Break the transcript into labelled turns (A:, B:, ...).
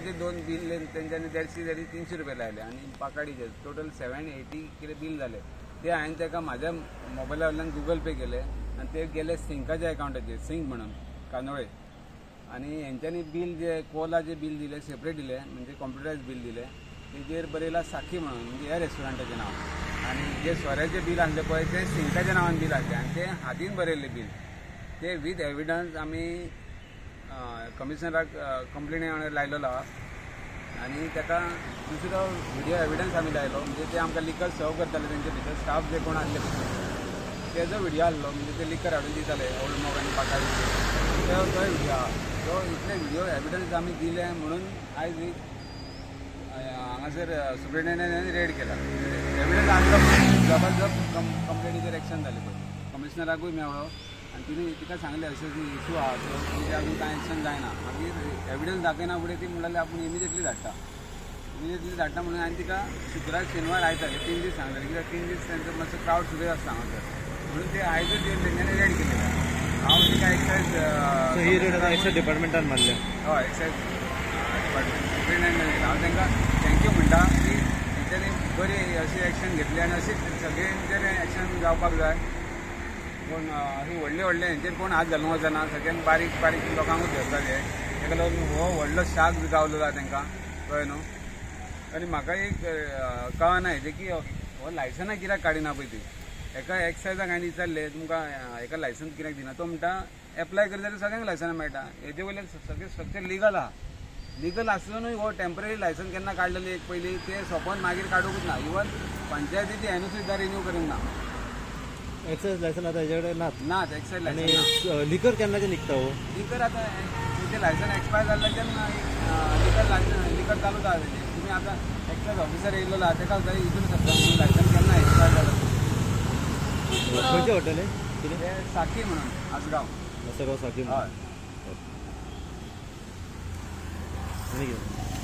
A: कोलाचे 2 bill तेंच्यांनी 150 जाली 300 रुपया लायले आनी बाकाडीचे टोटल 780 कितें बील जालें. ते हांवें ताका म्हाज्या मोबायला वयल्यान गुगल पे केले आनी ते गेले सिंकाच्या एकावंटाचेर, सिंक म्हणून कांदोळे. आनी हेंच्यांनी बील जे कोलाचे बील दिले सेपरेट दिले, म्हणजे कॉम्प्युटरायज बील दिले, तेजेर बरयला साखी म्हणून, म्हणजे ह्या रेस्टॉरंटाचें नांव. आनी जे सोऱ्याचें बील आसलें पळय तें सिंकाच्या नांवान बील आसलें आनी तें हातीन बरयल्लें बील. ते वीथ एविडन्स आमी कमिशनराक कंप्लेन लायलेलो आहा आनी ताका दुसरो व्हिडियो एविडन्स आमी लायलो, म्हणजे ते आमकां लिकर सर्व करताले तेंचे भितर स्टाफ जे कोण आसले तेजो व्हिडियो आहलो, म्हणजे ते लिकर हाडून दिताले ओल्ड मोग आनी बाकाडी, तोय व्हिडियो आहा. सो इतले व्हिडियो एविडन्स आमी दिले म्हणून आयज हांगासर सुप्रिंटेंडंटान रेड केला. एविडन्स आसलो म्हणून जबरदस्त कंप्लेनीचेर एक्शन जालें. पळय कमिशनराकूय मेळ्ळो आनी तिणें तिका सांगलें अशें इशू आहा, सो तुमचें अजून कांय एक्शन जायना. मागीर एविडन्स दाखयना फुडें ती म्हणलें आपूण इमिजिएटली धाडटा, इमिजिएटली धाडटा म्हणून हांवें तिका शुक्रार शेनवार आयतार हे 3 दीस सांगलें, कित्याक 3 दीस तेंचो मातसो क्रावड सुद्दां आसता हांगासर, म्हणून ते आयजूच येवन तेंच्यांनी रेड केलें. हांव तिका एक्सायज
B: ही रेड एक्सायज डिपार्टमेंटान मारल्या.
A: हय, एक्सायज डिपार्टमेंट सुप्रिंटेंडंट. हांव तांकां thank you म्हणटा की तेंच्यांनी बरी अशी एक्शन घेतली आनी अशी सगळ्यांचेर एक्शन जावपाक जाय. कोण अशी व्हडले व्हडले हेंचेर कोण हात घालूंक वचना, सगळ्यांक बारीक बारीक लोकांकूच धरतात हे. ताका लागून हो व्हडलो शाक गावलो आहा तांकां, कळ्ळें न्हू. आनी म्हाका एक कळना हेजें की हो लायसनां कित्याक काडिना पळय ती. एका एक्सायजाक हांवें विचारलें तुमकां एका लायसन्स कित्याक दिना, तो म्हणटा एप्लाय करता जाल्यार सगळ्यांक लायसनां मेळटा. हेजे वयल्यान सगळें स्ट्रक्चर लिगल आहा. लिगल आसुनूय हो टेंपररी लायसन्स केन्ना काडलेलें एक पयलीं तें सोंपोन मागीर काडूंकच ना. इवन पंचायतीची एनओसी सुद्दां रिन्यू करूंक ना.
B: एक्सायज लायसन आतां हेजे कडेन नात.
A: नात एक्सायज लायसन.
B: लिकर केन्नाचें निघता हो?
A: लिकर आतां तेजें लायसन एक्सपायर जाल्ल्याच्यान लिकर लायसन लिकर चालूच आहा तेजें. तुमी आतां एक्सायज ऑफिसर येयल्लो आहा तेका सुद्दां विचारूंक शकता म्हणून लायसन केन्ना एक्सपायर जालें.
B: खंयचें हॉटेल हें?
A: तें साखी म्हणून आसगांव.
B: आसगांव साखी.
A: हय.
B: आनी कितें?